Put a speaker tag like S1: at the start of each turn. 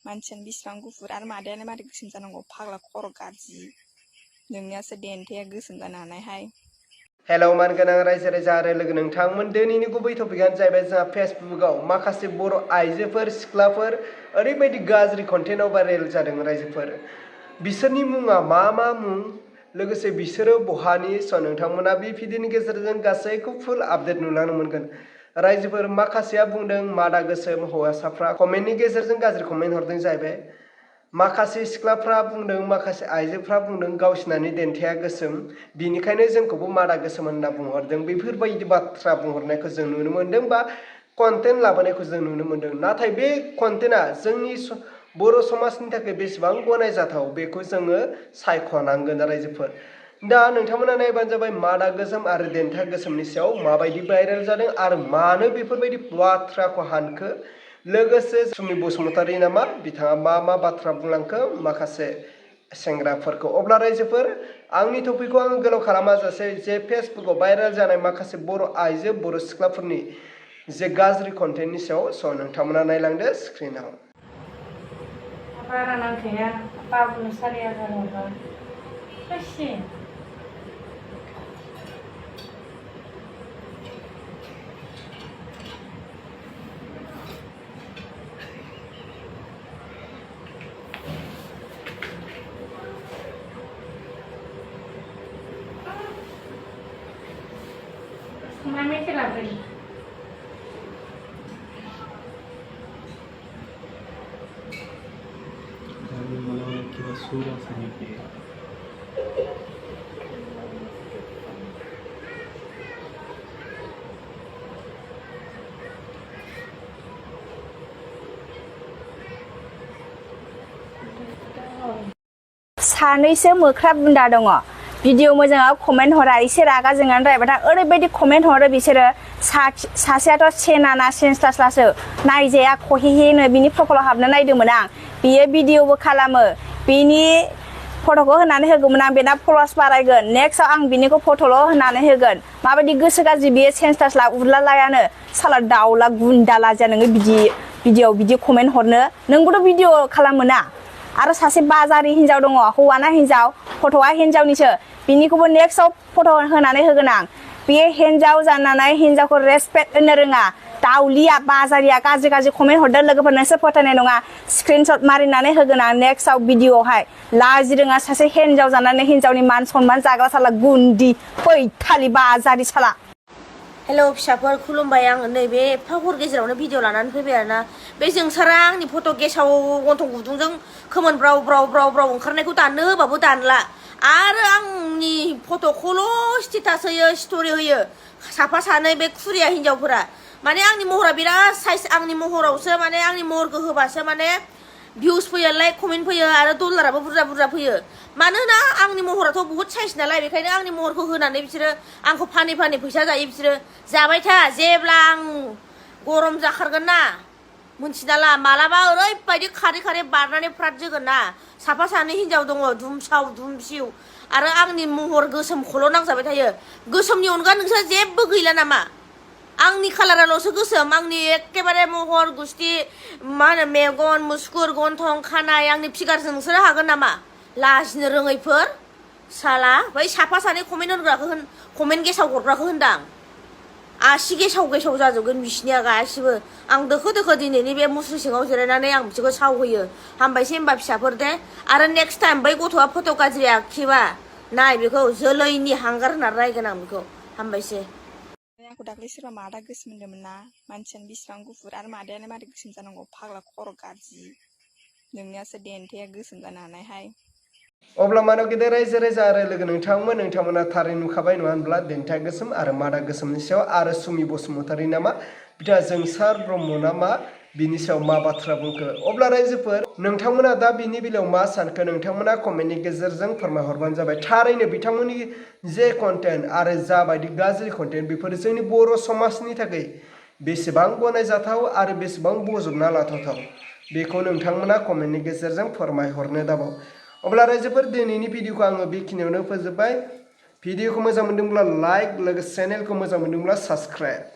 S1: मानसियानो बिसिबां गुफुर आरो मादायानो मारै गोसोम जानांगौ फाग्ला खर' गाज्रि नोंनियासो देन्थाया गोसोम जानो हानायहाय।
S2: हेलौ मानगोनां रायजो राजा आरो लोगो नोंथांमोन दिनैनि गुबै टपिकआनो जाहैबाय जोंहा फेसबुकआव माखासे बर' आइजोफोर सिख्लाफोर ओरैबायदि गाज्रि कन्टेन्टआव भाइरेल जादों रायजोफोर बिसोरनि मुङा मा मुं लोगोसे बिसोरो बहानि नोंथांमोना बे भिडिअनि गेजेरजों गासैखौ फुल आपडेट नुलांनो मोनगोन। रायजोफोर माखासेया बुंदों मादा गोसोम हौवासाफ्रा कमेन्टनि गेजेरजों गाज्रि कमेन्ट हरदों जाहैबाय। माखासे सिख्लाफ्रा बुंदों माखासे आइजोफ्रा बुंदों गावसिनानि देन्थाया गोसोम बिनिखायनो जोंखौबो मादा गोसोम होनना बुंहरदों। बेफोरबायदि बाथ्रा बुंहरनायखौ जों नुनो मोन्दों बा कन्टेन्ट लाबोनायखौ जों नुनो मोन्दों। नाथाय बे कन्टेन्टआ जोंनि बर' समाजनि थाखाय बेसेबां गनायजाथाव बेखौ जोङो सायख'नांगोन रायजोफोर। दा नोंथांमोना नायबानो जाबाय मादा गोसोम आरो देन्था गोसोमनि सायाव माबायदि भाइरेल जादों आरो मानो बेफोरबायदि बाथ्राखौ हानखो लोगोसे सुमि बसुमतारी नामा बिथाङा मा बाथ्रा बुंलांखो माखासे सेंग्राफोरखौ। अब्ला रायजोफोर आंनि टपिकखौ आं गोलाव खालामाजासे जे फेसबुकआव भाइरेल जानाय माखासे बर' आइजो बर' सिख्लाफोरनि जे गाज्रि कन्टेन्टनि सायाव नोंथांमोना नायलांदो स्क्रिनाव।
S3: बारा नांखाया बाबुनो 4,000 हरबा खायसे मा मेथाइ लाबोयो
S4: सानैसो मोख्रा बुन्दा दङ भिडिअ मोजाङाव कमेन्ट हरा एसे रागा जोंनानै रायबाथाय ओरैबायदि कमेन्ट हरो बिसोरो सासेयाथ' सेनाना सेन्सलासो नायजाया खहेहेनो बिनि प्रफाइलाव हाबनो नायदोंमोन आं बियो भिडिअबो खालामो बिनि फट'खौ होनानै होगौमोन आं बेना फल'वार्स बारायगोन नेक्स्टआव आं बिनिखौ फट'ल' होनानै होगोन माबायदि गोसो गाज्रि बियो सेन्सलासला उरलालायानो साला दाउला गुन्दा लाजिया नोङो भिडिअ बिदि कमेन्ट हरनो नोंबोथ' भिडिअ खालामो ना आरो सासे बाजारि हिन्जाव दङ हौवाना हिन्जाव फट'आ हिन्जावनिसो बिनिखौबो नेक्स्टआव फट' होनानै होगोन आं बेयो हिन्जाव जानानै हिन्जावखौ रेसपेक्ट होनो रोङा दाउलिया बाजारिया गाज्रि कमेन्ट हरदों लोगोफोर नोंसोर फोथायनाय नङा स्क्रिनशट मारिनानै होगोन आं नेक्स्टआव भिडिअआवहाय लाजि रोङा सासे हिन्जाव जानानै हिन्जावनि मान सनमान जाग्रा साला गुन्दि फैथालि बाजारि साला।
S5: हेलौ फिसाफोर खुलुमबाय आं नैबे एफा हर गेजेरावनो भिडिअ लानानै फैबाय आरोना बे जोंसारा आंनि फट' गेसाव गन्थं गुदुंजों खोमोन ब्राव ओंखारनायखौ दाननो होबाबो दानला आरो आंनि फट'खौल' स्टेटास होयो स्ट'रि होयो साफा सानै बे खुरिया हिन्जावफोरा माने आंनि महरा बिराद साइज आंनि महरावसो माने आंनि महरखौ होबासो माने भिउस फैयो लाइक कमेन्ट फैयो आरो डलाराबो बुरजा फैयो मानोना आंनि महराथ' बहुत साइज नालाय बेखायनो आंनि महरखौ होनानै बिसोरो आंखौ फानै फैसा जायो बिसोरो जाबाय था जेब्ला आं गरम जाखारगोन ना मोनथिना ला मालाबा ओरैबायदि खारै बारनानै फ्राद जोगोन ना साफा सानै हिन्जाव दङ दुमसाव दुमसिव आरो आंनि महर गोसोमखौल' नांजाबाय थायो गोसोमनि अनगा नोंसोर जेबो गैला नामा आंनि कालाराल'सो गोसोम आंनि एखेबारे महर गुस्थि मा होनो मेगन मुसुगुर गन्थं खानाय आंनि फिगारजों नोंसोरो हागोन नामा लाजिनो रोङैफोर साला बै साफा सानै कमेन्ट होग्राखौ कमेन्ट गेसाव हरग्राखौ होनदां आसि गेसाव जाजोबगोन बिसिनिया गासिबो आं दोखो दिनैनि बे मुस्रि सिङाव जिरायनानै आं बिसोरखौ सावहोयो हामबायसै होनबा फिसाफोर दे आरो नेक्स्ट टाइम बै गथ'आ फट' गाज्रि आखिबा नाय बेखौ जोलैनि हांगार होननानै रायगोन आं बेखौ हामबायसै।
S1: आंखौ दाख्लै सोरबा मादा गोसोम होनदोंमोन ना मानसियानो बिसिबां गुफुर आरो मादायानो मारै गोसोम जानांगौ फाग्ला खर' गाज्रि नोंनियासो देन्थाया गोसोम जानो हानायहाय।
S2: अब्ला मानव गेदेर रायजो राजा आरो लोगो नोंथांमोना थारै नुखाबाय नङा होनब्ला देन्था गोसोम आरो मादा गोसोमनि सायाव आरो सुमि बसुमतारी नामा बिथाङा जोंसार ब्रह्म नामा बिनि सायाव मा बाथ्रा बुंखो। अब्ला रायजोफोर नोंथांमोना दा बिनि बेलायाव मा सानखो नोंथांमोना कमेन्टनि गेजेरजों फोरमायहरबानो जाबाय। थारैनो बिथांमोननि जे कन्टेन्ट आरो जाबायदि गाज्रि कन्टेन्ट बेफोर जोंनि बर' समाजनि थाखाय बेसेबां गनायजाथाव आरो बेसेबां बजबना लाथावथाव बेखौ नोंथांमोना कमेन्टनि गेजेरजों फोरमायहरनो दाबाव। अब्ला रायजोफोर दिनैनि भिडिअखौ आङो बेखिनियावनो फोजोबबाय। भिडिअखौ मोजां मोनदोंब्ला लाइक लोगोसे चेनेलखौ मोजां मोनदोंब्ला साबस्क्राइब।